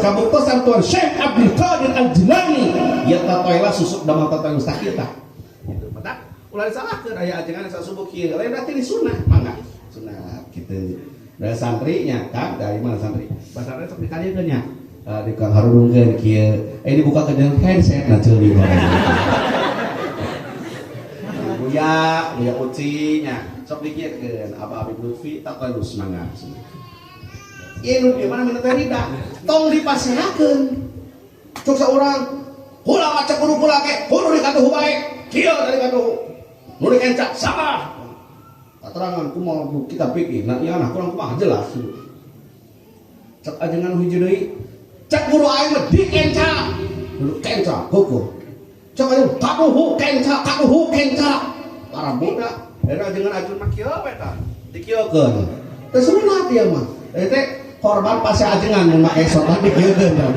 Kabuktosan Tuan Syekh Abdul Qadir Al-Jilani ya tatoela susuk damang tatoel mustaqil tah. Gitu. Matak ulah disalahkeun aya ajengan sasubuh kieu. Lain berarti di sunnah, mangga. Sunah gitu. Dari santrinya kan dari mana santri? Bahasa sok dikalieun nya. Di kang harudungkeun kieu. Eh dibuka ke jalan handset nah ceuli. Buya, Buya Uci nya. Sok dikiekeun Abah Habib Lutfi tatoelus mangga. Ieu nu di mana minta teh rida. Tong dipasehakeun. Cuk saurang kula maca kudu kula ke, kudu dikatuhu bae. Kieu dari katuhu. Nu dikenca salah. Keterangan kumaha kita pikir, nah iya nah kurang kumaha jelas. Cek ajengan hiji deui. Cek guru aing mah dikenca. Dulu kenca hukum. Cek ajengan katuhu kenca, katuhu kenca. Para budak, era ajengan ajun mah kieu we tah. Dikieukeun. Teh sunat ieu mah. Teh korban pasti ajengan mun make sotan dikieukeun.